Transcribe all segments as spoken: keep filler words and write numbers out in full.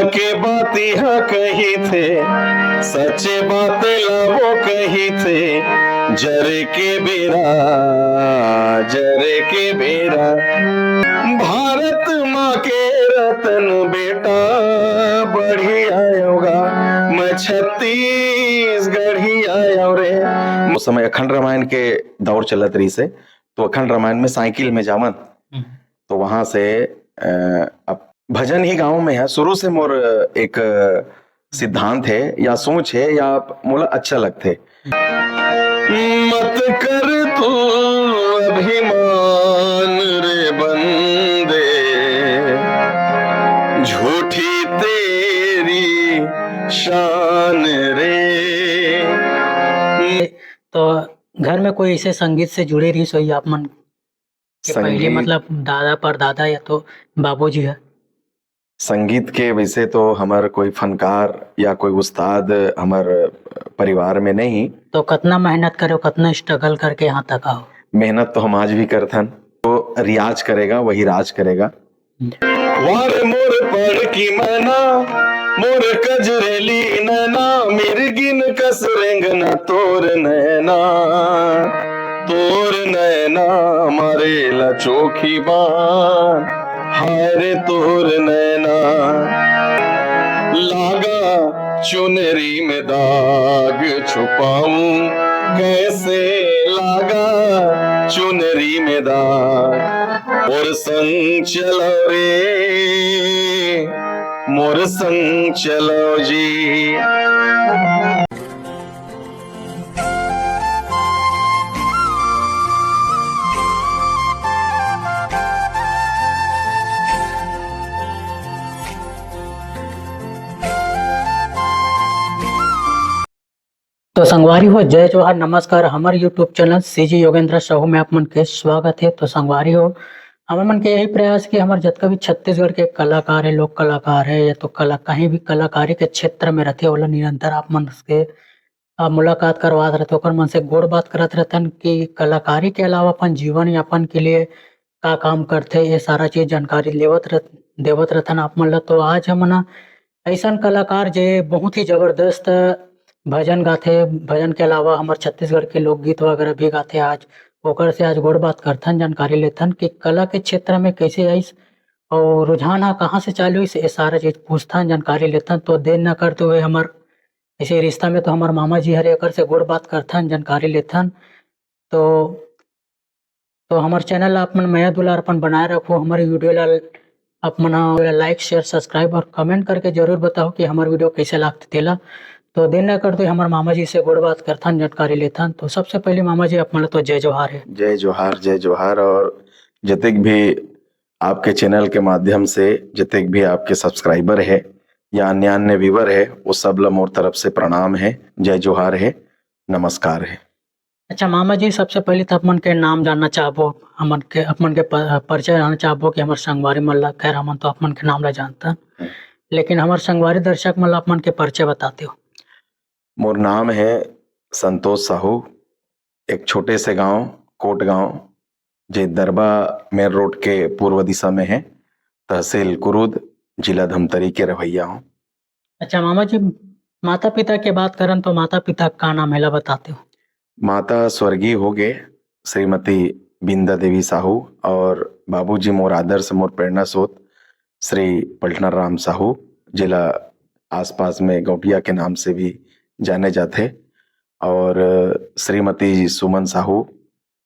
के बात ह कहिथे, सच बात ला वो कहिथे, जर के बेरा, जर के बेरा। भारत माँ के रतन बेटा, बढ़िया योगा, मैं छत्तीसगढ़ी आयो रे। उस समय अखंड रामायण के दौर चलत रहिस हे, तो अखंड रामायण में साइकिल में जावन, हम्म। तो वहां से, अ, अब भजन ही गांव में है, शुरू से मोर एक सिद्धांत है या सोच है या मोला अच्छा लगथे। मत कर तू अभिमान रे बंदे, झूठी तेरी शान रे। तो घर में कोई ऐसे संगीत से जुड़े रहिस होही आप मन के पहले, संगीत मतलब दादा परदादा या तो बाबूजी ह? संगीत के वैसे तो हमर कोई फनकार या कोई उस्ताद हमर परिवार में नहीं। तो कतना मेहनत करे हो, कतना struggle करके यहाँ तक आओ? मेहनत तो हम आज भी करथन, तो रियाज करेगा वही राज करेगा। वारे मोर पड़की मैना, मोर कजरेली नैना, मिर्गिन कस रेंगना तोर नैना, तोर नैना मारेला चोखी बान, हाय रे तोर नैना। लागा चुनरी में दाग, छुपाऊं कैसे लागा चुनरी में दाग। मोर संग चलो रे, मोर संग चलो जी। तो संगवारी हो, जय जोहार, नमस्कार। हमर YouTube channel CG Yogendra Sahu में आप मन के स्वागत है। तो संगवारी हो, हमर मन के यही प्रयास कि हमर जतका भी छत्तीसगढ़ के कलाकार है, लोक कलाकार है या तो कला, कहीं भी कलाकारी के क्षेत्र में रहते, ओला निरंतर आप मन के, अ, मुलाकात करवात रहते, ओकर मन से गोठ बात करत रहतन कि कलाकारी के अलावा अपन जीवन यापन के लिए का काम करथे, ये सारा चीज जानकारी लेवत रह-, देवत रहथन आप मन ला। तो आज हमन ह अइसन कलाकार जे बहुत ही जबरदस्त भजन गाथे, भजन के अलावा हमर छत्तीसगढ़ के लोकगीत वगैरह भी गाथे। आज ओकर से आज गोठ बात करथन, जानकारी लेथन कि कला के क्षेत्र में कैसे आइस और रुझान ह कहाँ से चालू होइस, ये सारा चीज पूछथन, जानकारी लेथन। तो देर न करते हुए हमर ऐसे रिश्ता में तो हमर मामा जी हरे, एकर से गोठ बात करथन, जानकारी लेथन। तो तो हमर चैनल ला आप मन मया दुलार अपन बनाए रखो, हमर वीडियो ला आप मन ह like, share, subscribe और comment करके जरूर बताओ कि हमर वीडियो कैसे लागथे तेला। तो देर न करते हमर मामा जी से गोठ बात करथन, जानकारी लेथन। तो सबसे पहले मामा जी आप मन ला तो जय जोहार है। जय जोहार, जय जोहार। और जतेक भी आपके चैनल के माध्यम से जतेक भी आपके सब्सक्राइबर है या अन्य अन्य व्यूअर है, वो सब ला मोर तरफ से प्रणाम है, जय जोहार है, नमस्कार है। अच्छा मामा जी, सबसे पहले तो आप मन के नाम जानना चाहबो, हमन के, आप मन के प-, परिचय जानना चाहबो कि हमर संगवारी मन ला, खैर हमन तो आप मन के नाम ला जानथन, हम्म। लेकिन हमर संगवारी दर्शक मन ला आप मन के परिचय बताते हो। मोर नाम है संतोष साहू, एक छोटे से गांव कोटगांव, जे दरबा मेन रोड के पूर्व दिशा में है, तहसील कुरुद, जिला धमतरी के रहवैया हूँ। अच्छा मामा जी, माता पिता के बात करन तो माता पिता का नाम है ला बताते हो? माता स्वर्गीय हो गए श्रीमती बिंदा देवी साहू और बाबूजी मोर आदर्श, मोर प्रेरणा स्रोत श्री पलटना राम साहू, जिला आसपास में गौटिया के नाम से भी जाने जाते, और श्रीमती सुमन साहू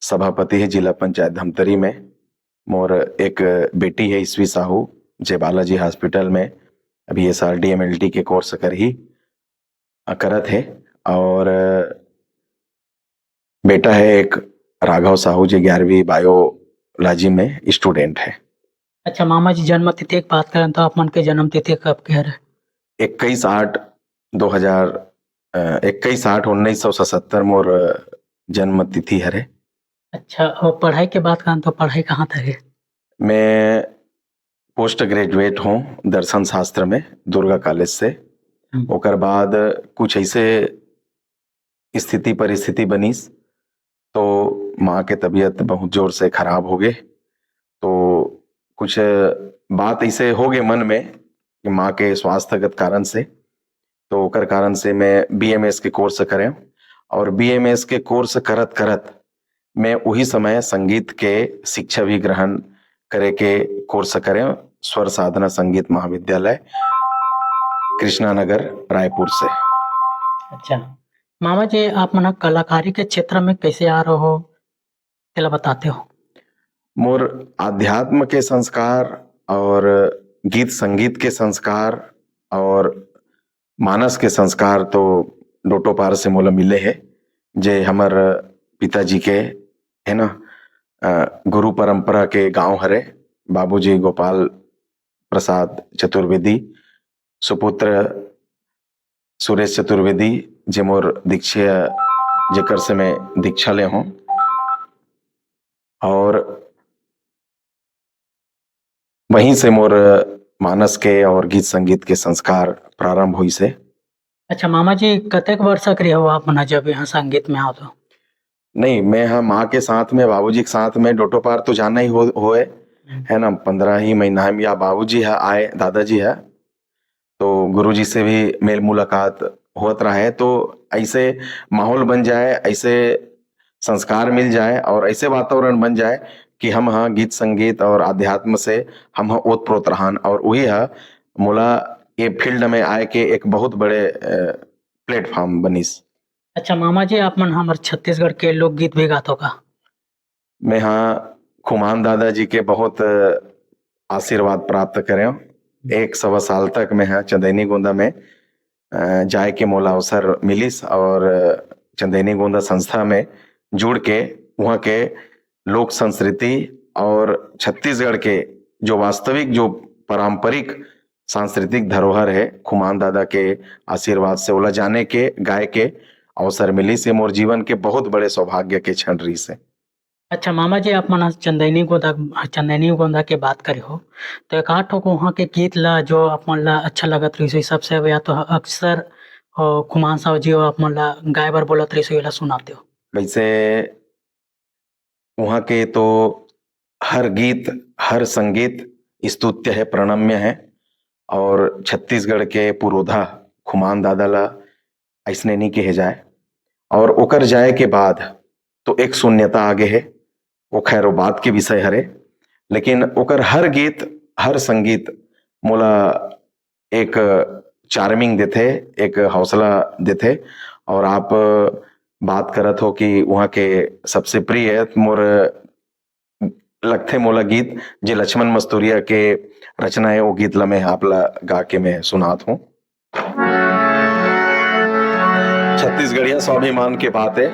सभापति है जिला पंचायत धमतरी में। मोर एक बेटी है ईश्वी साहू, जे बालाजी हॉस्पिटल में अभी एस आर डी एम एल टी के कोर्स करही, अ, करत है। और बेटा है एक राघव साहू, जे ग्यारहवीं बायोलॉजी में स्टूडेंट है। अच्छा मामा जी, जन्म तिथि के बात करन तो आप मन के जन्म तिथि कब के हरे? इक्कीस आठ दो हजार, अ, इक्कीस आठ उन्नीस सौ सतहत्तर मोर, अ, जन्म तिथि हरे। अच्छा, और पढ़ाई के बात करन तो पढ़ाई कहाँ तक है? मैं पोस्ट ग्रेजुएट हूँ दर्शन शास्त्र में दुर्गा कॉलेज से। हम्म। ओकर बाद कुछ ऐसे स्थिति परिस्थिति बनिस, तो माँ के तबीयत बहुत जोर से खराब हो गए। तो कुछ बात ऐसे हो गए मन में, माँ के स्वास्थ्यगत कारण से, तो ओकर कारण से मैं बीएमएस के कोर्स करें और बीएमएस के कोर्स करत करत मैं उही समय संगीत के शिक्षा भी ग्रहण करे के कोर्स करें स्वर साधना संगीत महाविद्यालय कृष्णा नगर रायपुर से। अच्छा मामा जी, आप मन ह कलाकारी के क्षेत्र में कैसे आ रहे हो, तेला बताते हो? मोर आध्यात्म के संस्कार और गीत संगीत के संस्कार और मानस के संस्कार तो डोटोपार से मोला मिले हे, जे हमर पिताजी के है ना, अ, गुरु परंपरा के गांव हरे। बाबूजी गोपाल प्रसाद चतुर्वेदी, सुपुत्र सुरेश चतुर्वेदी, जे मोर दीक्षा, जेकर से मैं दीक्षा ले हूँ। और वहीं से मोर मानस के और गीत संगीत के संस्कार प्रारंभ हुई से। अच्छा मामा जी, कतेक वर्ष के रहे हो आप मन जब यहाँ संगीत में आओ तो? नहीं, मैं हाँ माँ के साथ में, बाबूजी के साथ में डोटोपार तो जाना ही हो, होए, है ना, पंद्रह ही महीना में या बाबूजी है आए, दादाजी है, तो गुरुजी से भी मेल मुलाकात होत रहे, तो ऐसे माहौल बन जाए, ऐसे संस्कार मिल जाए और ऐसे वातावरण बन जाए कि हम हाँ गीत संगीत और अध्यात्म से हम हाँ ओत प्रोत रहन और वही है मोला ये फील्ड में आए के एक बहुत बड़े प्लेटफॉर्म बनिस। अच्छा मामा जी, आप मन हमर छत्तीसगढ़ के लोकगीत भी गाथो का? मैं हाँ खुमान दादाजी के बहुत आशीर्वाद प्राप्त करें। एक सवा साल तक मैं हाँ चंदैनी गोंदा में जाए के मोला अवसर मिलिस और चंदैनी गोंदा संस्था में जुड़ के वहाँ के लोक संस्कृति और छत्तीसगढ़ के जो वास्तविक, जो पारंपरिक सांस्कृतिक धरोहर है, खुमान दादा के आशीर्वाद से ओला जाने के, गाय के अवसर मिलिस। ये मोर जीवन के बहुत बड़े सौभाग्य के क्षण रहिस हे। अच्छा मामा जी, आप मन चंदैनी गोंदा, चंदैनी गोंदा के बात करे हो, तो एक आध ठो वहाँ के गीत ला जो आप मन ला अच्छा लगत रहिस हो, सबसे या तो अक्सर खुमान साहू जी आप मन ला गाय बर बोलत रहिस हो, एला सुनाते हो। वैसे वहाँ के तो हर गीत, हर संगीत स्तुत्य है, प्रणम्य है। और छत्तीसगढ़ के पुरोधा खुमान दादा ला ऐसने नहीं कहे जाए। और ओकर जाए के बाद तो एक शून्यता आ गए है, वो खैर वो बात के विषय हरे, लेकिन ओकर हर गीत, हर संगीत मोला एक चार्मिंग देथे, एक हौसला देथे। और आप बात करत हो कि वहाँ के सबसे प्रिय मोर लगथे मोला गीत, जे लक्ष्मण मस्तुरिया के रचना है, वो गीत ला मैं आप ला गा के मैं सुनात हूँ। छत्तीसगढ़िया स्वाभिमान के बात है।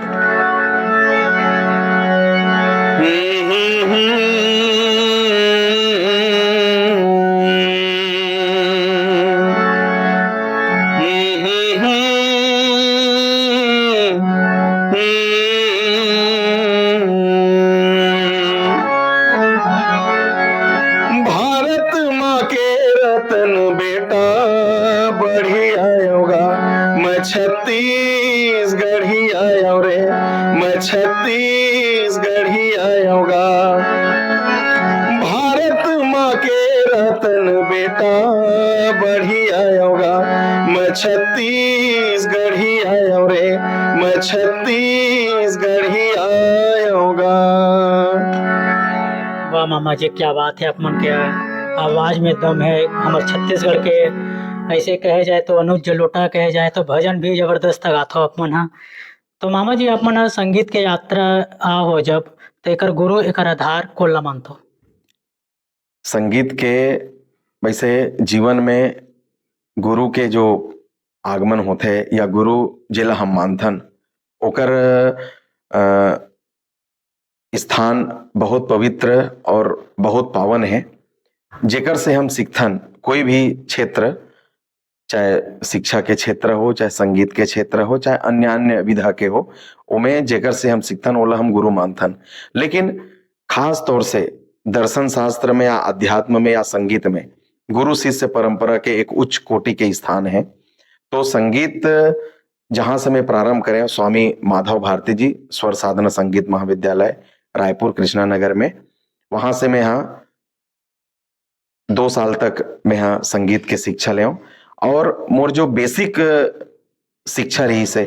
भारत माँ के रतन बेटा बढ़िया होगा, मैं छत्तीसगढ़ी आयो रे, मैं छत्तीसगढ़ी आयोगा। भारत माँ के रतन बेटा बढ़िया होगा, मैं छत्तीसगढ़ी आयो रे, मैं छत्तीसगढ़ी आयोगा। वाह मामा जी, क्या बात है, आप मन के आवाज में दम है। हमर छत्तीसगढ़ के ऐसे कहे जाए तो अनुज जलोटा, कहे जाए तो भजन भी जबरदस्त गाथो आप मन हा। तो मामा जी, आप मन हा संगीत के यात्रा आ हो जब, तो एकर गुरु, एकर आधार कोन ला मानथो? संगीत के वैसे जीवन में गुरु के जो आगमन होथे या गुरु जेला हम मानथन, ओकर अ, स्थान बहुत पवित्र और बहुत पावन है, जेकर से हम सीखथन कोई भी क्षेत्र, चाहे शिक्षा के क्षेत्र हो, चाहे संगीत के क्षेत्र हो, चाहे अन्य अन्य विधा के हो, ओमे जेकर से हम सीखथन, ओला हम गुरु मानथन। लेकिन खास तौर से दर्शन शास्त्र में या अध्यात्म में या संगीत में गुरु शिष्य परंपरा के एक उच्च कोटि के स्थान है। तो संगीत जहाँ से मैं प्रारंभ करें, स्वामी माधव भारती जी, स्वर साधना संगीत महाविद्यालय, रायपुर कृष्णा नगर में, वहाँ से मैं यहाँ दो साल तक मैं हा संगीत के शिक्षा लेव और मोर जो बेसिक शिक्षा रहिस हे,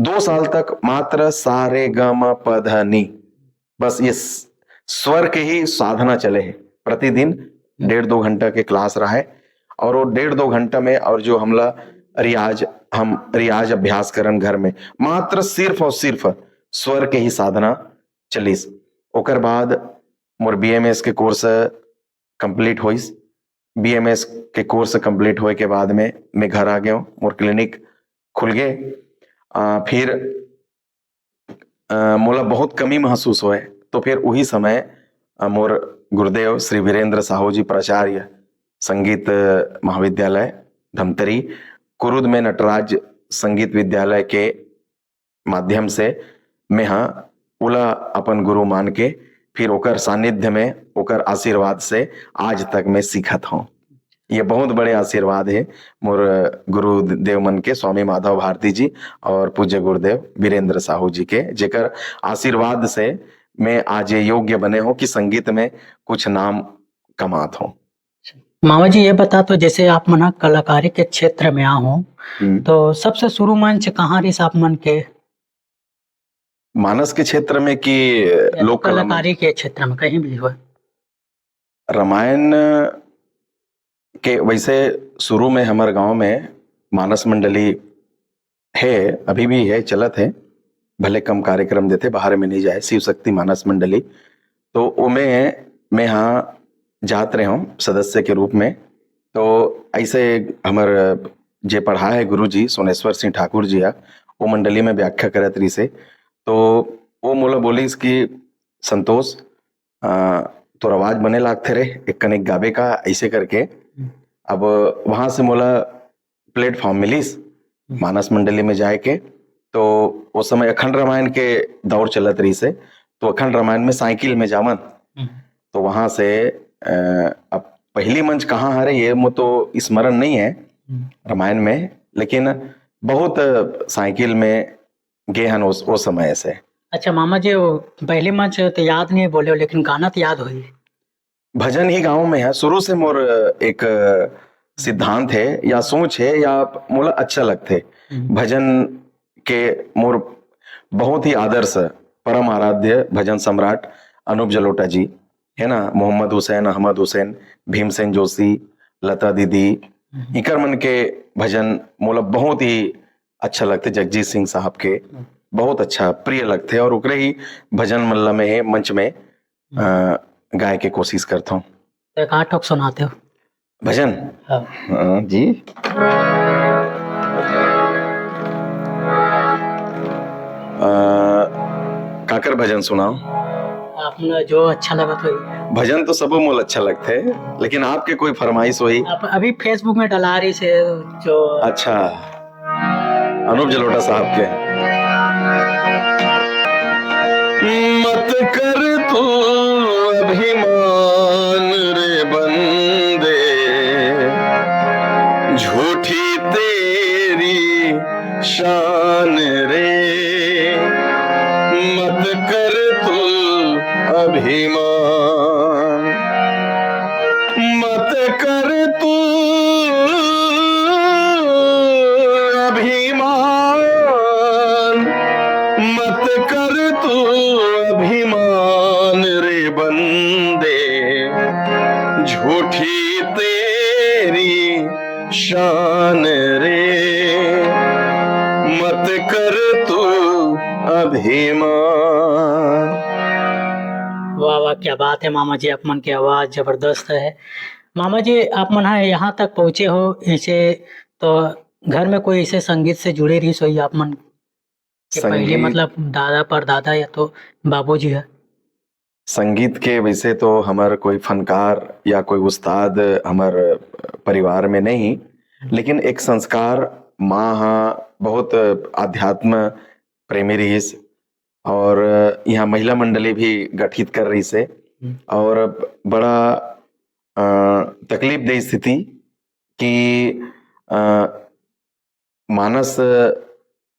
दो साल तक मात्र सा रे ग म प ध नी, बस ये स-, स्वर के ही साधना चले हे। प्रतिदिन डेढ़ दो घंटा के क्लास रहे और वो डेढ़ दो घंटा में और जो हमला रियाज, हम रियाज अभ्यास करन घर में, मात्र सिर्फ और सिर्फ स्वर के ही साधना चलिस। ओकर बाद मोर बी एम एस के कोर्स कंप्लीट होइस। बी एम एस के कोर्स कंप्लीट होए के बाद में मैं घर आ गयो, मोर क्लिनिक खुल गए। आ, फिर आ, मोला बहुत कमी महसूस होए, तो फिर उही समय आ, मोर गुरुदेव श्री वीरेंद्र साहू जी, प्राचार्य संगीत महाविद्यालय धमतरी, कुरुद में नटराज संगीत विद्यालय के माध्यम से मैं हा ओला अपन गुरु मान के फिर ओकर सानिध्य में, ओकर आशीर्वाद से आज तक मैं सीखत हूँ। ये बहुत बड़े आशीर्वाद हे मोर गुरुदेव मन के, स्वामी माधव भारती जी और पूज्य गुरुदेव वीरेंद्र साहू जी के, जेकर आशीर्वाद से मैं आज ये योग्य बने हूँ कि संगीत में कुछ नाम कमात हूँ। मामा जी, ये बता तो, जैसे आप मन ह कलाकारी के क्षेत्र में आ हो, हम्म। तो सबसे शुरू मंच कहाँ रहिस आप मन के? मानस के क्षेत्र में कि या तो लोक कला में? कलाकारी के क्षेत्र में कहीं भी हो। रामायण के वैसे शुरू में हमर गांव में मानस मंडली हे, अभी भी हे, चलत हे, भले कम कार्यक्रम देथे, बाहर में नहीं जाए, शिव शक्ति मानस मंडली। तो ओमे मैं हा जात रहे हूँ सदस्य के रूप में। तो ऐसे हमर जे पढ़ा है गुरु जी, सोनेश्वर सिंह ठाकुर जी हा, वो मंडली में व्याख्या करत रहिस हे। तो वो मोला बोलिस कि संतोष, आ, तोर आवाज बने लागथे रे, एक कनिक गाबे का, ऐसे करके। अब वहां से मोला प्लेटफॉर्म मिलिस मानस मंडली में जाए के। तो उस समय अखंड रामायण के दौर चलत रहिस हे, तो अखंड रामायण में साइकिल में जावन। हम्म। तो वहां से, अ, अब पहली मंच कहाँ हरे, ये मो तो स्मरण नहीं है हम्म। रामायण में, लेकिन बहुत साइकिल में गे हन उस, उस समय से। अच्छा मामा जी, वो पहली मंच तो याद नहीं बोले हो, लेकिन गाना तो याद होही। भजन ही गाँव में है, शुरू से मोर एक सिद्धांत है या सोच है या मोला अच्छा लगथे। हम्म। भजन के मोर बहुत ही आदर्श परम आराध्य भजन सम्राट अनूप जलोटा जी, है ना, मोहम्मद हुसैन, अहमद हुसैन, भीमसेन जोशी, लता दीदी, हम्म। इकर मन के भजन मोला बहुत ही अच्छा लगथे। जगजीत सिंह साहब के हम्म। बहुत अच्छा प्रिय लगथे और ओकरे ही भजन मन ल मैं हे मंच में, हम्म। अ, गाए के कोशिश करथौं। तो एक आध ठोक सुनाते हो? भजन? हाँ। हाँ जी। अ, काकर भजन सुनाओ? आपने जो अच्छा लगा तो। भजन तो सबो मोल अच्छा लगथे, लेकिन आपके कोई फरमाइश होही? आप अभी Facebook में डला रहिस हे जो अच्छा। अनूप जलोटा साहब के। मत कर तू अभिमान रे बंदे, झूठी तेरी शान रे। मत कर तू अभिमान, मत कर तू अभिमान, मत कर तू अभिमान रे बंदे, झूठी तेरी शान रे, मत कर तू अभिमान। वाह वाह, क्या बात है मामा जी, आप मन के आवाज जबरदस्त है। मामा जी, आप मन हा यहाँ तक पहुँचे हो, इसे तो घर में कोई इसे संगीत से जुड़े रहिस होही आप मन के पहले, संगीत मतलब दादा परदादा या तो बाबूजी है? संगीत के वैसे तो हमर कोई फनकार या कोई उस्ताद हमर परिवार में नहीं, लेकिन एक संस्कार, माँ हा बहुत आध्यात्म प्रेमी रहिस और यहाँ महिला मंडली भी गठित कर रहिस हे। हम्म। और बड़ा, अ, तकलीफ देह स्थिति कि, अ, मानस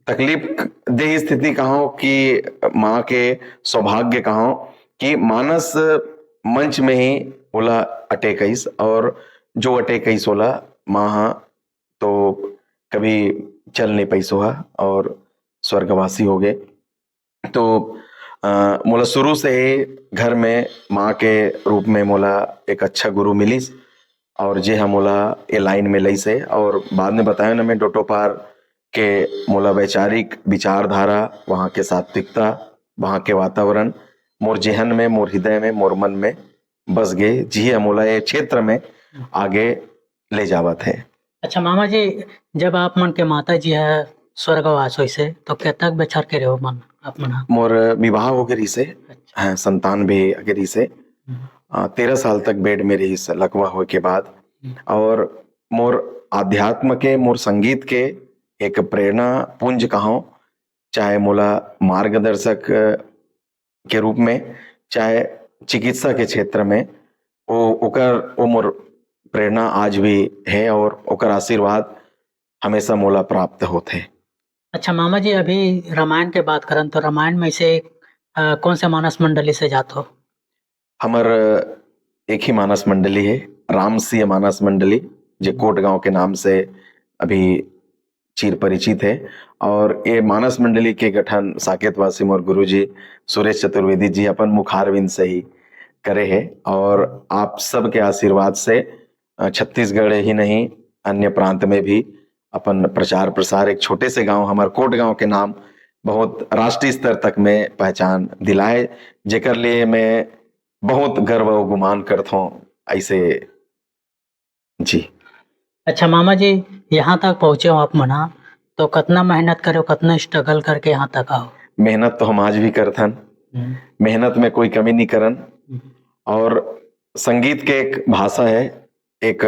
तकलीफ देह स्थिति कहो कि माँ के सौभाग्य कहो कि मानस मंच में ही ओला अटैक आइस, और जो अटैक आइस ओला, माँ हा तो कभी चल नहीं पाइस, ओहा और स्वर्गवासी हो गए। तो अ, मोला शुरू से ही घर में माँ के रूप में मोला एक अच्छा गुरु मिलिस, और जे हा मोला ए लाइन में लइस हे। और बाद में बताया ना मैं, डोटोपार के मोला वैचारिक विचारधारा, वहाँ के सात्विकता, वहाँ के वातावरण मोर जेहन में, मोर हृदय में, मोर मन में बस गे, जी हा मोला ये क्षेत्र में आगे ले जावत है। अच्छा मामा जी, जब आप मन के माता जी ह स्वर्गवास होइस हे, तो कतक बछर के रहे हो मन, आप मन ह? मोर विवाह हो गे रहिस हे, अच्छा। हाँ, संतान भी आगे रहिस हे। हम्म। अ, तेरह साल तक बेड में रहिस, लकवा होए के बाद। हम्म। और मोर अध्यात्म के, मोर संगीत के एक प्रेरणा पुंज कहूँ, चाहे मोला मार्गदर्शक के रूप में, चाहे चिकित्सा के क्षेत्र में, ओ, ओकर, ओ मोर प्रेरणा आज भी है और ओकर आशीर्वाद हमेशा मोला प्राप्त होथे। अच्छा मामा जी, अभी रामायण के बात करन तो रामायण में से अ, कौन से मानस मंडली से जात हो? हमर एक ही मानस मंडली है, रामसीय मानस मंडली, जे कोट गांव के नाम से अभी चिर परिचित है। और ये मानस मंडली के गठन साकेतवासी मोर गुरुजी सुरेश चतुर्वेदी जी अपन मुखारविंद से ही करे है। और आप सबके आशीर्वाद से, अ, छत्तीसगढ़ ही नहीं, अन्य प्रांत में भी अपन प्रचार प्रसार, एक छोटे से गांव, हमर कोट गांव के नाम बहुत राष्ट्रीय स्तर तक में पहचान दिलाए, जेकर लिए मैं बहुत गर्व और गुमान करत हूँ। ऐसे जी। अच्छा मामा जी, यहाँ तक पहुँचे हो आप मन ह, तो कतना मेहनत करे हो, कतना स्ट्रगल करके यहाँ तक आओ? मेहनत तो हम आज भी करथन, हम्म। मेहनत में कोई कमी नहीं करन। हम्म। और संगीत के एक भाषा है, एक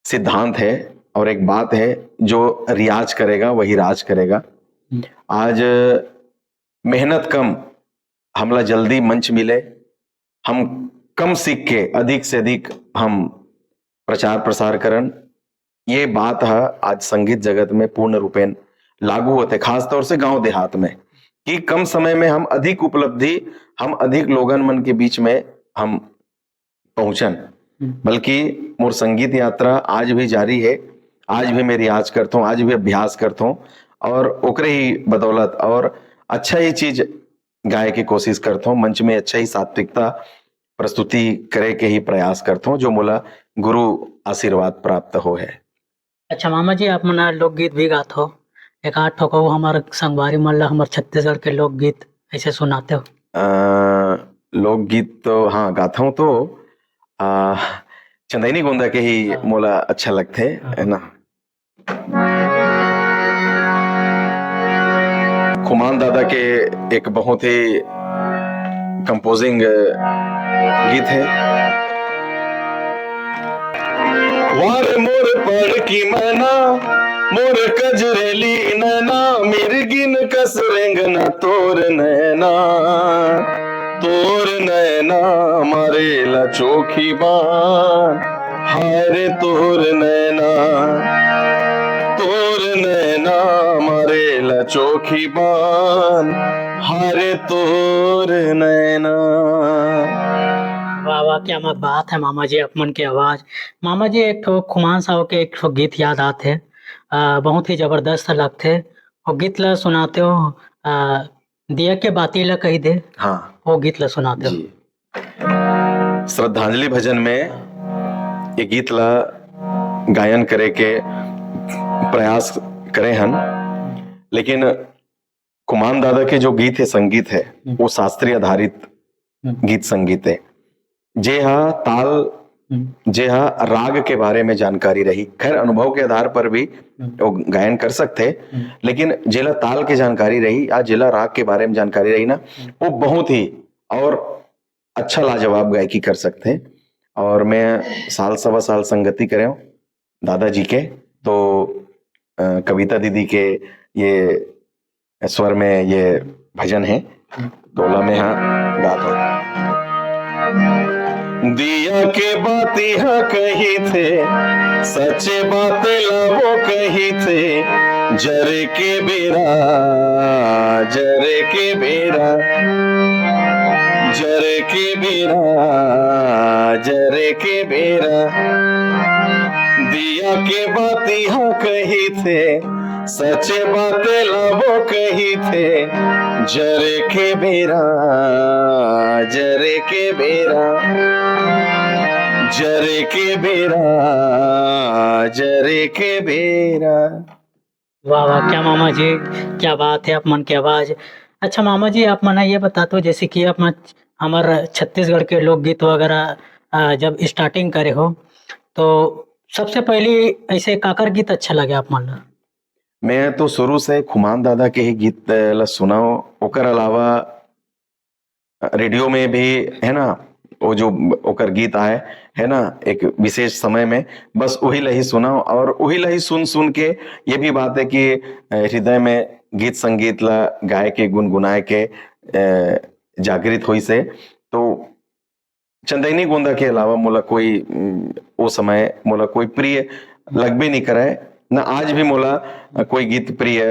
सिद्धांत है और एक बात है, जो रियाज करेगा वही राज करेगा। हम्म। आज मेहनत कम, हमला जल्दी मंच मिले, हम कम सीख के अधिक से अधिक हम प्रचार प्रसार करन, ये बात ह आज संगीत जगत में पूर्ण रूपेण लागू होथे, खास तौर से गांव देहात में, कि कम समय में हम अधिक उपलब्धि, हम अधिक लोगन मन के बीच में हम पहुंचन। हम्म। बल्कि मोर संगीत यात्रा आज भी जारी है, आज भी मैं रियाज करथों, आज भी अभ्यास करथों, और ओकरे ही बदौलत और अच्छा ही चीज गाए के कोशिश करथों, मंच में अच्छा ही सात्विकता प्रस्तुति करे के ही प्रयास करथों, जो मोला गुरु आशीर्वाद प्राप्त हो है। अच्छा मामा जी, आप मन लोकगीत भी गात हो, एक आध ठो कहू हमर संगवारी मन ला हमर छत्तीसगढ़ के लोकगीत ऐसे सुनाते हो? अ, लोकगीत तो हाँ, गाथों तो, अ, चंदैनी गोंदा के ही हाँ। मोला अच्छा लगथे, हाँ। है ना? खुमान दादा के एक बहुत ही कंपोजिंग गीत है। वार मोर पड़ की मैना, मोर कजरेली नैना, मिर्गिन कस रेंगना तोर नैना, तोर नैना मारेला चोखी बान, हाय रे तोर नैना, तोर नैना मारेला चोखी बान, हाय रे तोर नैना। वाह वाह, क्या बात है मामा जी, आप मन के आवाज। मामा जी, एक ठो खुमान साहब के एक ठो गीत याद आत है, अ, बहुत ही जबरदस्त लगथे। वो गीत ला सुनाते हो, अ, दिया के बाती ला कही दे। हाँ। वो गीत ला सुनाते हो। जी। श्रद्धांजलि भजन में ये गीत ला गायन करे के प्रयास करे हन, लेकिन खुमान दादा के जो गीत है, संगीत है, हम्म। वो शास्त्रीय आधारित हम्म। गीत संगीत है, जे हा ताल, हम्म। जे हा राग के बारे में जानकारी रही, खैर अनुभव के आधार पर भी हम्म। वो गायन कर सकते हैं, हम्म। लेकिन जेला ताल के जानकारी रही या जेला राग के बारे में जानकारी रही ना, हम्म। वो बहुत ही और अच्छा लाजवाब गायकी कर सकते हैं। और मैं साल सवा साल संगति करे हूँ दादाजी के, तो अ, कविता दीदी के ये स्वर में ये भजन है, तोला में हाँ गाता हूँ। दिया के बाती हा कही थे, सच्चे बात ला वो कही थे, जरे के बेरा, जरे के बेरा, जरे के बेरा, जरे के बेरा, दिया के बाती ह कहिथे, सच बात ला वो कहिथे। जरे के बेरा, जरे के बेरा, जरे के बेरा, जरे के बेरा। वाह वाह, क्या मामा जी, क्या बात है आप मन के आवाज। अच्छा मामा जी, आप मन ये बता दो, जैसे कि आप मन हमर छत्तीसगढ़ के लोकगीत वगैरह, आ, जब स्टार्टिंग करे हो, तो सबसे पहली ऐसे काकर गीत अच्छा लगे आप मन ला? मैं तो शुरू से खुमान दादा के ही गीत ला सुना हूँ। ओकर अलावा रेडियो में भी, है ना, वो जो ओकर गीत आए, है ना, एक विशेष समय में, बस वही ला ही सुना हूँ। और वही ला ही सुन सुन के, ये भी बात है कि अ, हृदय में गीत संगीत ला गाय के, गुनगुनाए के अ, जागृत होइस हे। तो चंदैनी गोंदा के अलावा मोला कोई, उम, ओ समय मोला कोई प्रिय लगबे नहीं करे, न आज भी मोला, अ, कोई गीत प्रिय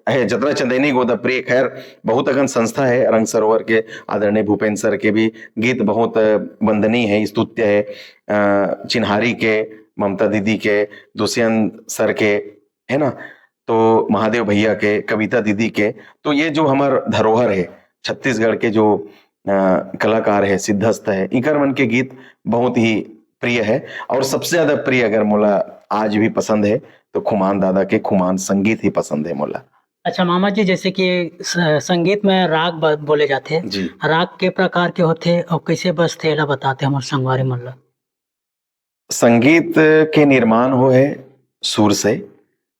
है। जतना चंदैनी गोंदा प्रिय, खैर, बहुत अकन संस्था है, रंग सरोवर के आदरणीय भूपेंद्र सर के भी गीत बहुत, अ, वंदनीय है, स्तुत्य है। अ, चिन्हारी के, ममता दीदी के, दुष्यंत सर के, है ना, तो महादेव भैया के, कविता दीदी के, तो ये जो हमर धरोहर है, छत्तीसगढ़ के जो, अ, कलाकार है, सिद्धस्थ है, इकर मन के गीत बहुत ही प्रिय है। और सबसे ज्यादा प्रिय अगर मोला आज भी पसंद है, तो खुमान दादा के खुमान संगीत ही पसंद है मोला। अच्छा मामा जी, जैसे कि स-, संगीत में राग ब-, बोले जाते हैं, जी। राग के प्रकार के होते और कैसे बजते, एला बताते हमर संगवारी मन ला। संगीत के निर्माण हो है सुर से,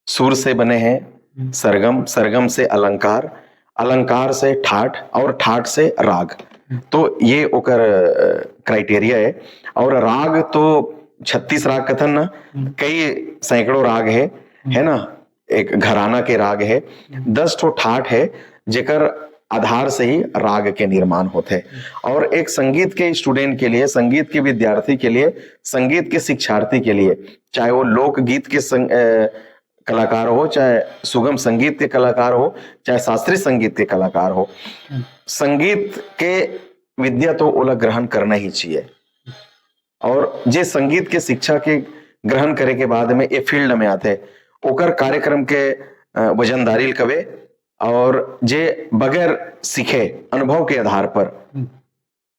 सुर से बने हैं हम्म। सरगम, सरगम से अलंकार, अलंकार से ठाट और ठाट से राग। हम्म। तो ये ओकर, अ, क्राइटेरिया है। और राग तो छत्तीस राग कथन ना, हम्म। कई सैकड़ों राग है, हम्म। है ना, एक घराना के राग है, हम्म। दस ठो ठाट है, जेकर आधार से ही राग के निर्माण होथे। और एक संगीत के स्टूडेंट के लिए, संगीत के विद्यार्थी के लिए, संगीत के शिक्षार्थी के लिए, चाहे वो लोकगीत के संग, अ, कलाकार हो, चाहे सुगम संगीत के कलाकार हो, चाहे शास्त्रीय संगीत के कलाकार हो, हम्म। संगीत के विद्या तो ओला ग्रहण करना ही चाहिए। और जे संगीत के शिक्षा के ग्रहण करे के बाद में ए फील्ड में आथे, ओकर कार्यक्रम के, अ, वजनदारी ल कबे, और जे बगैर सीखे अनुभव के आधार पर हम्म।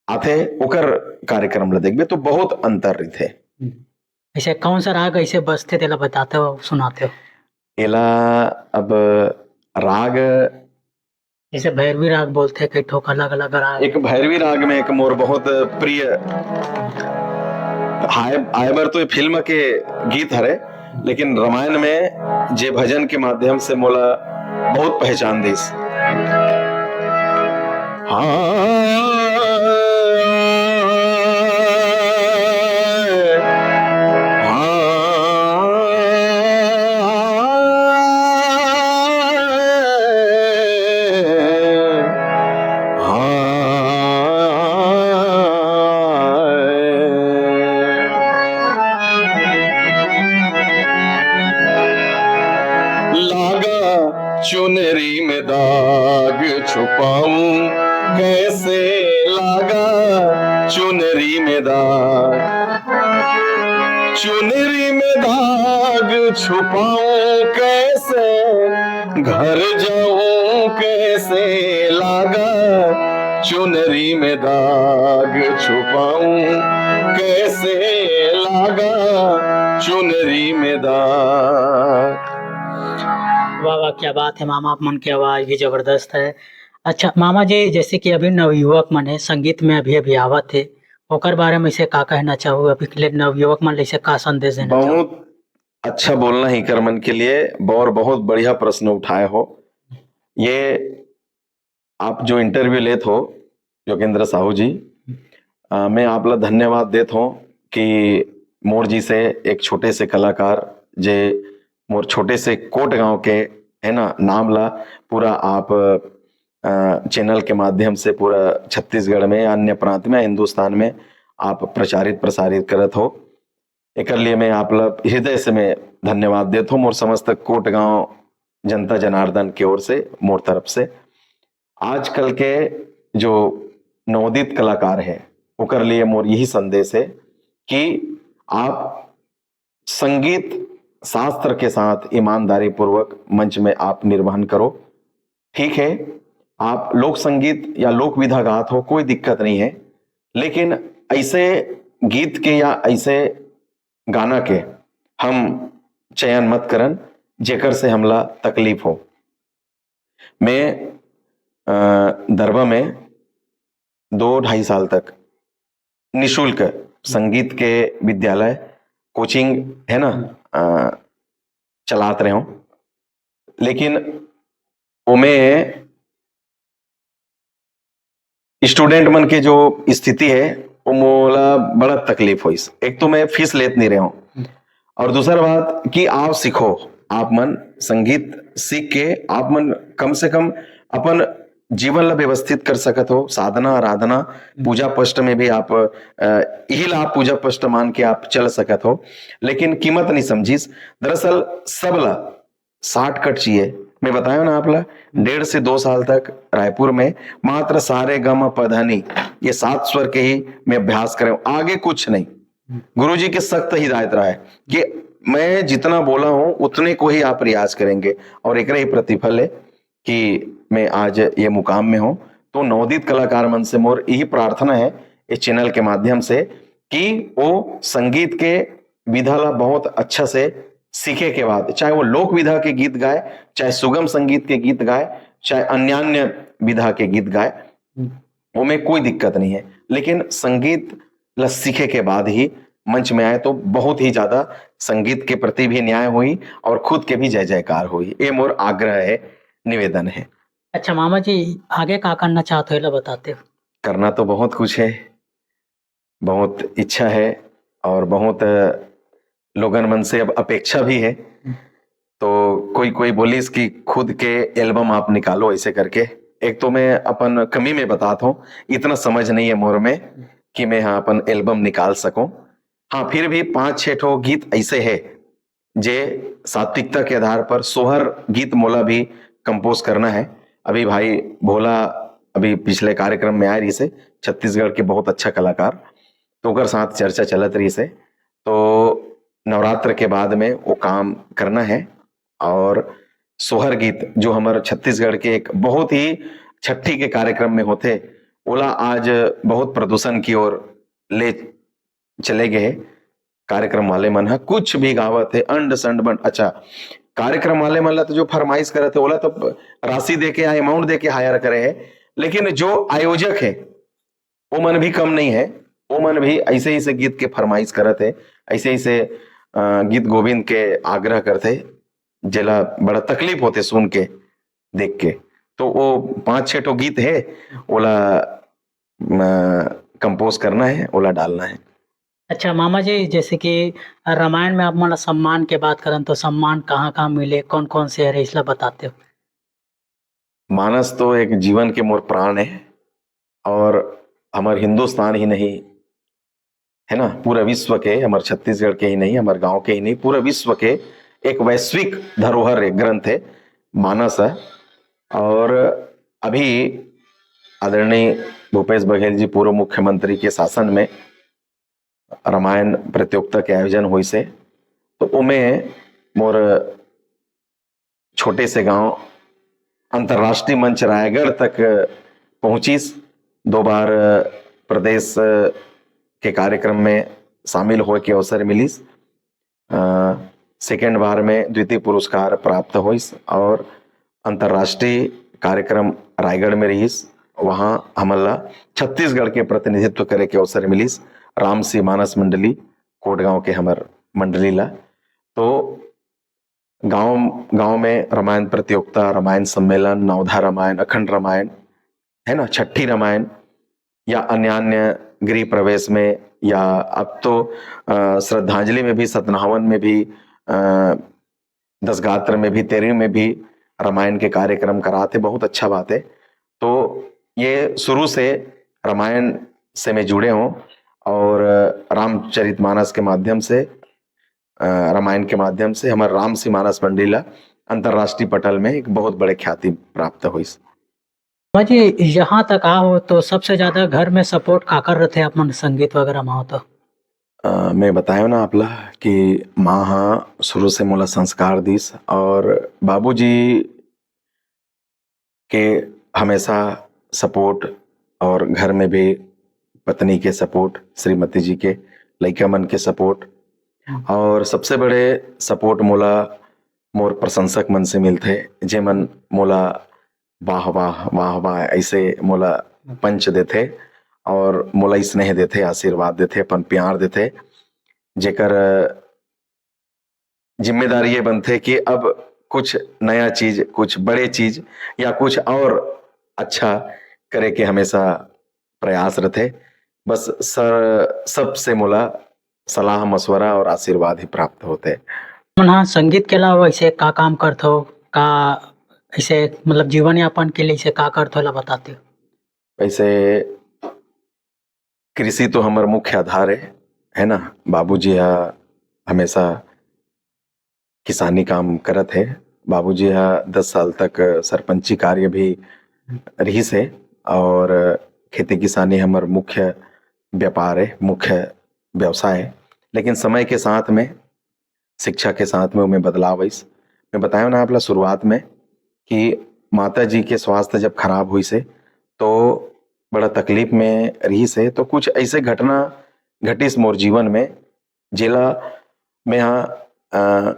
आथे, ओकर कार्यक्रम ल देखबे तो बहुत अंतर रहिथे। हम्म। ऐसे कौन सा राग ऐसे बजथे, तेला बताते हो, सुनाते हो? एला अब राग जैसे भैरवी राग बोलथे, कई ठोक अलग-अलग राग। एक भैरवी राग में एक मोर बहुत प्रिय, हाय, आय बर तो ये फिल्म के गीत हरे, लेकिन रामायण में जे भजन के माध्यम से मोला बहुत पहचान दिस। हाँ, हाँ, हाँ, हाँ। लागा चुनरी में दाग, छुपाऊं कैसे, लागा चुनरी में दाग। चुनरी में दाग छुपाऊं कैसे, घर जाऊं कैसे, लागा चुनरी में दाग छुपाऊं कैसे, लागा चुनरी में दाग। वाह वाह, क्या बात है मामा, आप मन की आवाज भी जबरदस्त है। अच्छा मामा जी, जैसे कि अभी नवयुवक मन है, संगीत में अभी अभी आवत है, ओकर बारे में इसे का कहना चाहू, अभी के लिए नवयुवक मन ल इसे का संदेश देना चाहू? बहुत अच्छा बोलना ही कर मन के लिए, और बहुत बढ़िया प्रश्न उठाए हो। ये आप जो इंटरव्यू लेत हो योगेंद्र साहू जी, अ, मैं आप ला धन्यवाद देत हूँ कि मोर जी से एक छोटे से कलाकार, जे मोर छोटे से कोट गांव के, है ना, नाम ला पूरा आप, अ, चैनल के माध्यम से पूरा छत्तीसगढ़ में, अन्य प्रांत में, हिंदुस्तान में आप प्रचारित प्रसारित करत हो। एकर लिए मैं आप ला हृदय से मैं धन्यवाद देत हूँ, मोर समस्त कोट गांव जनता जनार्दन के ओर से, मोर तरफ से। आजकल के जो नवोदित कलाकार है, ओकर लिए मोर यही संदेश है कि आप संगीत शास्त्र के साथ ईमानदारी पूर्वक मंच में आप निर्वहन करो। ठीक है, आप लोक संगीत या लोक विधा गात हो, कोई दिक्कत नहीं है, लेकिन ऐसे गीत के या ऐसे गाना के हम चयन मत करन, जेकर से हमला तकलीफ हो। मैं अ, दरबा में दो ढाई साल तक निशुल्क संगीत के विद्यालय, कोचिंग है ना, अ, चलात रहे हूँ, लेकिन ओमे स्टूडेंट मन के जो स्थिति है, वो मोला बड़ा तकलीफ होइस। एक तो मैं फीस लेत नहीं रहे हूँ, और दूसरा बात कि आओ सीखो, आप मन संगीत सीख के आप मन कम से कम अपन जीवन ला व्यवस्थित कर सकत हो, साधना आराधना, पूजा पष्ट में भी आप अ, यही ला आप पूजा पष्ट मान के आप चल सकत हो। लेकिन कीमत नहीं समझिस। दरअसल सब ला शॉर्टकट चाहिए। मैं बताया ना आप ला, डेढ़ से दो साल तक रायपुर में मात्र सारे गम पधनी, ये सात स्वर के ही मैं अभ्यास करे हूँ, आगे कुछ नहीं। गुरुजी के सख्त हिदायत रहा है कि मैं जितना बोला हूँ उतने को ही आप रियाज करेंगे, और एक ही प्रतिफल है कि मैं आज ये मुकाम में हूँ। तो नवोदित कलाकार मन से मोर यही प्रार्थना है इस चैनल के माध्यम से कि वो संगीत के विधा ला बहुत अच्छा से सीखे के बाद, चाहे वो लोक विधा के गीत गाए, चाहे सुगम संगीत के गीत गाए, चाहे अन्यान्य विधा के गीत गाए, वो में कोई दिक्कत नहीं है, लेकिन संगीत ला सीखे के बाद ही मंच में आए तो बहुत ही ज्यादा संगीत के प्रति भी न्याय हुई और खुद के भी जय जयकार हुई। ये मोर आग्रह है, निवेदन है। अच्छा मामा जी, आगे का करना चाहते हो, ला बताते हो? करना तो बहुत कुछ है, बहुत इच्छा है, और बहुत लोगन मन से अब अपेक्षा भी है। तो कोई कोई बोलिस कि खुद के एल्बम आप निकालो, ऐसे करके। एक तो मैं अपन कमी में बतात हूँ, इतना समझ नहीं है मोर में कि मैं हाँ अपन एल्बम निकाल सकूं। हाँ, फिर भी पांच छह ठो गीत ऐसे है जे सात्विकता के आधार पर सोहर गीत मोला भी कंपोज करना है। अभी भाई भोला अभी पिछले कार्यक्रम में आए रहिस हे, छत्तीसगढ़ के बहुत अच्छा कलाकार, तो ओकर साथ चर्चा चलत रहिस हे। तो नवरात्र के बाद में वो काम करना है। और सोहर गीत जो हमर छत्तीसगढ़ के एक बहुत ही छट्ठी के कार्यक्रम में होथे, ओला आज बहुत प्रदूषण की ओर ले चले गए हे कार्यक्रम वाले मन ह। कुछ भी गावत हे, अंड संड बंड। अच्छा, कार्यक्रम वाले मन ला तो जो फरमाइश करत हे, ओला तो राशि दे के या अमाउंट दे के हायर करे हे, लेकिन जो आयोजक हे, वो मन भी कम नहीं है। वो मन भी ऐसे ऐसे गीत के फरमाइश करत हे, ऐसे ऐसे अ, गीत गोविंद के आग्रह करथे, जेला बड़ा तकलीफ होथे सुन के, देख के। तो वो पांच छह ठो गीत है, ओला कंपोज करना है, ओला डालना है। अच्छा मामा जी, जैसे कि रामायण में आप मन ला सम्मान के बात करन, तो सम्मान कहाँ कहाँ मिले, कौन कौन से हरे, इसला बताते हो? मानस तो एक जीवन के मोर प्राण है, और हमर हिंदुस्तान ही नहीं, है ना, पूरा विश्व के, हमर छत्तीसगढ़ के ही नहीं, हमर गांव के ही नहीं, पूरा विश्व के एक वैश्विक धरोहर, एक ग्रंथ है मानस है। और अभी आदरणीय भूपेश बघेल जी, पूर्व मुख्यमंत्री के शासन में रामायण प्रतियोगिता के आयोजन होइस हे, तो ओमे मोर छोटे से गांव अंतर्राष्ट्रीय मंच रायगढ़ तक पहुंचिस। दो बार प्रदेश के कार्यक्रम में शामिल होए के अवसर मिलिस। अ, सेकंड बार में द्वितीय पुरस्कार प्राप्त होइस और अंतर्राष्ट्रीय कार्यक्रम रायगढ़ में रहिस। वहाँ हमन ला छत्तीसगढ़ के प्रतिनिधित्व करे के अवसर मिलिस। रामसी मानस मंडली कोटगांव के हमर मंडली ला। तो गांव, गांव में रामायण प्रतियोगिता, रामायण सम्मेलन, नवधा रामायण, अखंड रामायण, है ना, छठी रामायण, या अन्य अन्य गृह प्रवेश में, या अब तो अ, श्रद्धांजलि में भी, सतनावन में भी, अ, दसगात्र में भी, तेरहवीं में भी रामायण के कार्यक्रम करात हे, बहुत अच्छा बात है। तो ये शुरू से रामायण से मैं जुड़े हूँ और रामचरितमानस के माध्यम से, अ, रामायण के माध्यम से हमर रामसी मानस मंडली ला अंतर्राष्ट्रीय पटल में एक बहुत बड़े ख्याति प्राप्त होइस। माँ जी, यहाँ तक आओ तो सबसे ज्यादा घर में सपोर्ट काकर रथे आप मन संगीत वगैरह में हो तो? अ, मैं बतायो ना आपला कि माँ हा शुरू से मोला संस्कार दिस और बाबूजी के हमेशा सपोर्ट और घर में भी पत्नी के सपोर्ट, श्रीमती जी के, लइका मन के सपोर्ट और सबसे बड़े सपोर्ट मोला मोर प्रशंसक मन से मिलथे, जे मन मोला वाह वाह वाह वाह ऐसे मोला पंच देथे और मोला स्नेह देथे, आशीर्वाद देथे, अपन प्यार देथे, जेकर जिम्मेदारी ये बनथे कि अब कुछ नया चीज, कुछ बड़े चीज या कुछ और अच्छा करे के हमेशा प्रयास रथे। बस सर, सबसे मोला सलाह मशवरा और आशीर्वाद ही प्राप्त होथे। मन हाँ संगीत के अलावा ऐसे का काम करथो, का ऐसे मतलब जीवन यापन के लिए ऐसे का करथो ला बताते हो? वैसे कृषि तो हमर मुख्य आधार है, है ना? बाबूजी हा हमेशा किसानी काम करत है। बाबूजी हा दस साल तक सरपंची कार्य भी रहिस है और खेती किसानी हमर मुख्य व्यापार है, मुख्य व्यवसाय है। लेकिन समय के साथ में, शिक्षा के साथ में ओमे बदलाव आइस। मैं बताया ना आपला शुरुआत में कि माता जी के स्वास्थ्य जब खराब हुई से तो बड़ा तकलीफ में रही से, तो कुछ ऐसे घटना घटिस मोर जीवन में, जेला मैं हा, अ,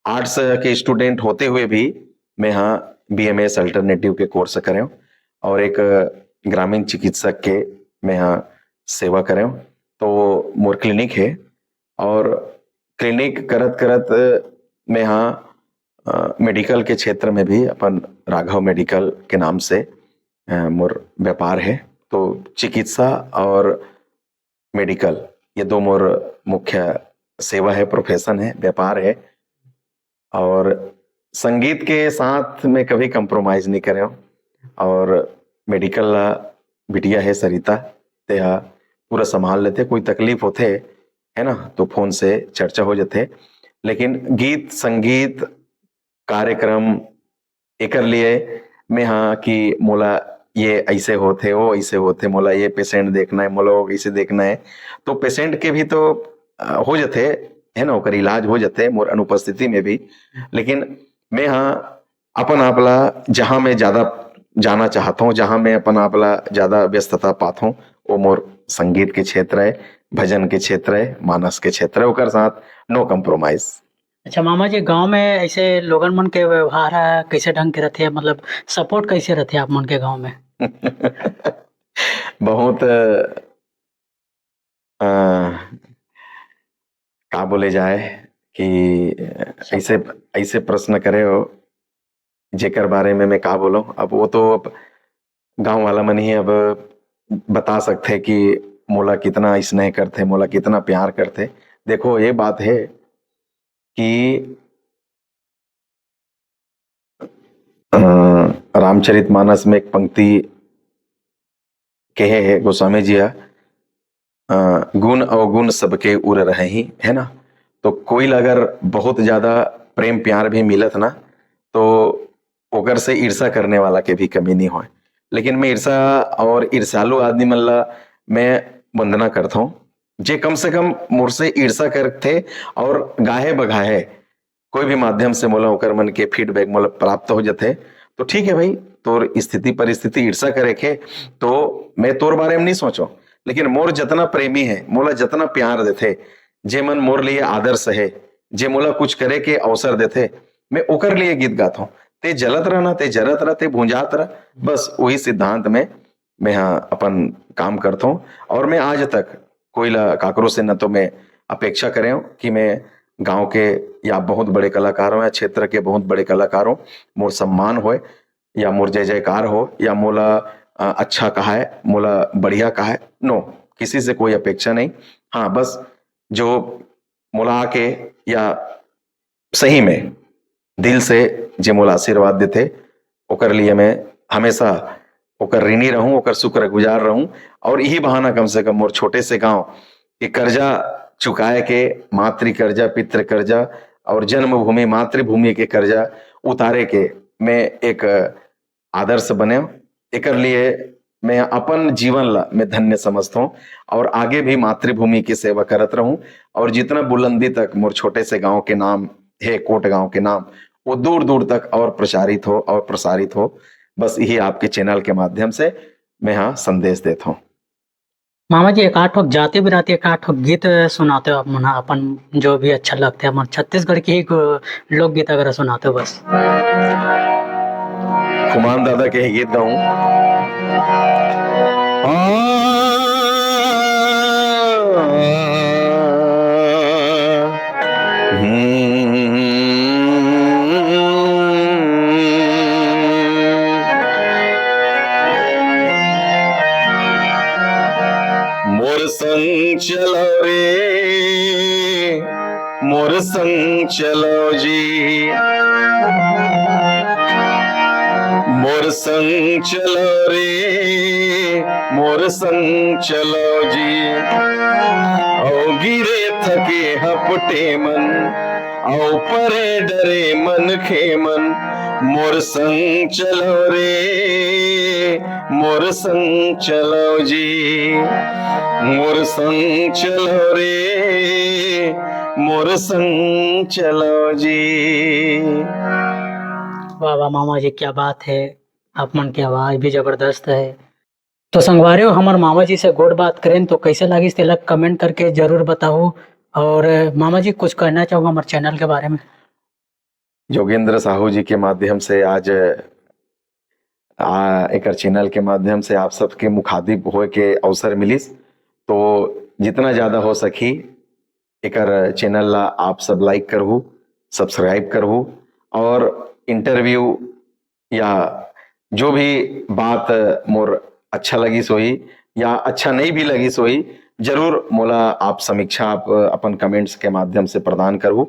आर्ट्स के स्टूडेंट होते हुए भी मैं हा बीएमएस अल्टरनेटिव के कोर्स करें और एक ग्रामीण चिकित्सक के मैं हा सेवा करें। तो मोर क्लिनिक है और क्लिनिक करत करत मैं हा, अ, मेडिकल के क्षेत्र में भी अपन राघव मेडिकल के नाम से, अ, मोर व्यापार है। तो चिकित्सा और मेडिकल, ये दो मोर मुख्य सेवा है, प्रोफेशन है, व्यापार है। और संगीत के साथ मैं कभी कॉम्प्रोमाइज नहीं करे हूँ। और मेडिकल ला बिटिया है सरिता, ते हा पूरा संभाल लेथे। कोई तकलीफ होथे, है ना, तो फोन से चर्चा हो जाथे। लेकिन गीत संगीत कार्यक्रम एकर लिए मैं हा कि मोला ये ऐसे होथे, वो ऐसे होथे, मोला ये पेशेंट देखना है, मोला वो कैसे देखना है, तो पेशेंट के भी तो, अ, हो जाथे, है ना, ओकर इलाज हो जाथे मोर अनुपस्थिति में भी। लेकिन मैं हा अपन आप ला जहाँ मैं ज्यादा जाना चाहत हूँ, जहाँ मैं अपन आप ला ज्यादा व्यस्तता पात हूँ, वो मोर संगीत के क्षेत्र है, भजन के क्षेत्र है, मानस के क्षेत्र है, ओकर साथ नो कॉम्प्रोमाइज। अच्छा मामा जी, गांव में ऐसे लोगन मन के व्यवहार ह कैसे ढंग के रथे, मतलब सपोर्ट कैसे रथे आप मन के गांव में? बहुत, अ, का बोले जाए कि ऐसे, ऐसे प्रश्न करे हो, जेकर बारे में मैं का बोलूं। अब वो तो अब गांव वाला मन ही अब बता सकथे कि मोला कितना स्नेह करथे, मोला कितना प्यार करथे। देखो, ये बात है कि, अ, रामचरितमानस में एक पंक्ति कहे है गोस्वामी जी हा, अ, "गुण अवगुण सबके उर रहही", है ना? तो कोई ला अगर बहुत ज्यादा प्रेम प्यार भी मिलत ना, तो ओकर से ईर्ष्या करने वाला के भी कमी नहीं होय। लेकिन मैं ईर्ष्या और ईर्ष्यालु आदमी मन ला मैं वंदना करत हूँ, जे कम से कम मोर से ईर्ष्या करथे और गाहे बगाहे कोई भी माध्यम से मोला ओकर मन के फीडबैक मोला प्राप्त हो जाथे, तो ठीक है भाई, तोर स्थिति परिस्थिति ईर्ष्या करे के, तो मैं तोर बारे में नहीं सोचो, लेकिन मोर जितना प्रेमी है, मोला जितना प्यार देथे, जे मन मोर लिए आदर्श है, जे मोला कुछ करे के अवसर देथे, मैं ओकर लिए गीत गात हूँ। ते जलत रहना, ते जरत रह, ते भुंजात रह, बस वही सिद्धांत में मैं हा अपन काम करत हूँ। और मैं आज तक कोई ला काकरो से न तो मैं अपेक्षा करे हूँ कि मैं गांव के या बहुत बड़े कलाकार हो या क्षेत्र के बहुत बड़े कलाकार हो, मोर सम्मान होए या मोर जय जयकार हो या मोला, अ, अच्छा कहाए, मोला बढ़िया कहाए, नो, किसी से कोई अपेक्षा नहीं। हाँ, बस जो मोला आके या सही में दिल से जे मोला आशीर्वाद देथे, ओकर लिए मैं हमेशा ओकर ऋणी रहूं, ओकर शुक्रगुजार रहूं। और यही बहाना कम से कम मोर छोटे से गांव के कर्जा चुकाए के, मातृ कर्जा, पितृ कर्जा और जन्मभूमि, मातृभूमि के कर्जा उतारे के मैं एक आदर्श बने। एकर लिए मैं अपन जीवन ला मैं धन्य समझथों और आगे भी मातृभूमि की सेवा करत रहूं और जितना बुलंदी तक मोर छोटे से गांव के नाम हे, कोट गांव के नाम, वो दूर दूर तक और प्रचारित हो और प्रसारित हो। बस यही आपके चैनल के माध्यम से मैं हाँ संदेश देत हूँ। मामा जी, एक आध ठो जाति बिराती, एक आध ठो गीत सुनाते हो आप मन, अपन जो भी अच्छा लगते हैं, अपन छत्तीसगढ़ के ही को-, लोकगीत अगर सुनाते हो बस। खुमान दादा के ही गीत गाऊं। आ, हम्म। मोर संग चलो रे, मोर संग चलो जी, मोर संग चलो रे, मोर संग चलो जी। औ गिरे थके हपटे मन, औ परे डरे मनखे मन, मोर संग चलो रे, मोर संग चलो जी, मोर संग चलो रे, मोर संग चलो जी। वाह वाह मामा जी, क्या बात है, आप मन के आवाज भी जबरदस्त है। तो संगवारी हो, हमर मामा जी से गोठ बात करेन तो कैसे लागिस तेला कमेंट करके जरूर बताओ। और मामा जी, कुछ कहना चाहूँगा हमारे चैनल के बारे में? योगेंद्र साहू जी के माध्यम से आज आ, एकर चैनल के माध्यम से आप सबके मुखातिब होए के अवसर मिलिस। तो जितना ज्यादा हो सकी एकर चैनल ला आप सब लाइक करहू, सब्सक्राइब करहू और इंटरव्यू या जो भी बात मोर अच्छा लगिस होही या अच्छा नहीं भी लगिस होही, जरूर मोला आप समीक्षा आप अपन कमेंट्स के माध्यम से प्रदान करहू।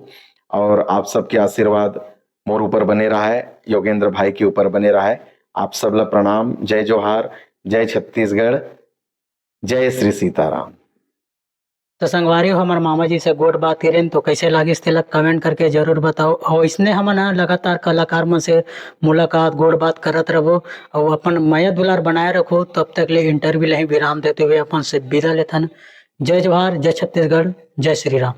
और आप सबके आशीर्वाद मोर ऊपर बने रहा है, योगेंद्र भाई के ऊपर बने रहा है। आप सब ला प्रणाम, जय जोहार, जय छत्तीसगढ़, जय श्री सीताराम। तो संगवारी हो, हमर मामा जी से गोठ बात करेन तो कैसे लागिस तेला कमेंट करके जरूर बताओ। और इसने हमन ह लगातार कलाकार मन से मुलाकात, गोठ बात करत रहबो और अपन मया दुलार बनाए रखो। तब तक ले इंटरव्यू ला ही विराम देते हुए अपन से विदा लेथन। जय जोहार, जय छत्तीसगढ़, जय श्री राम।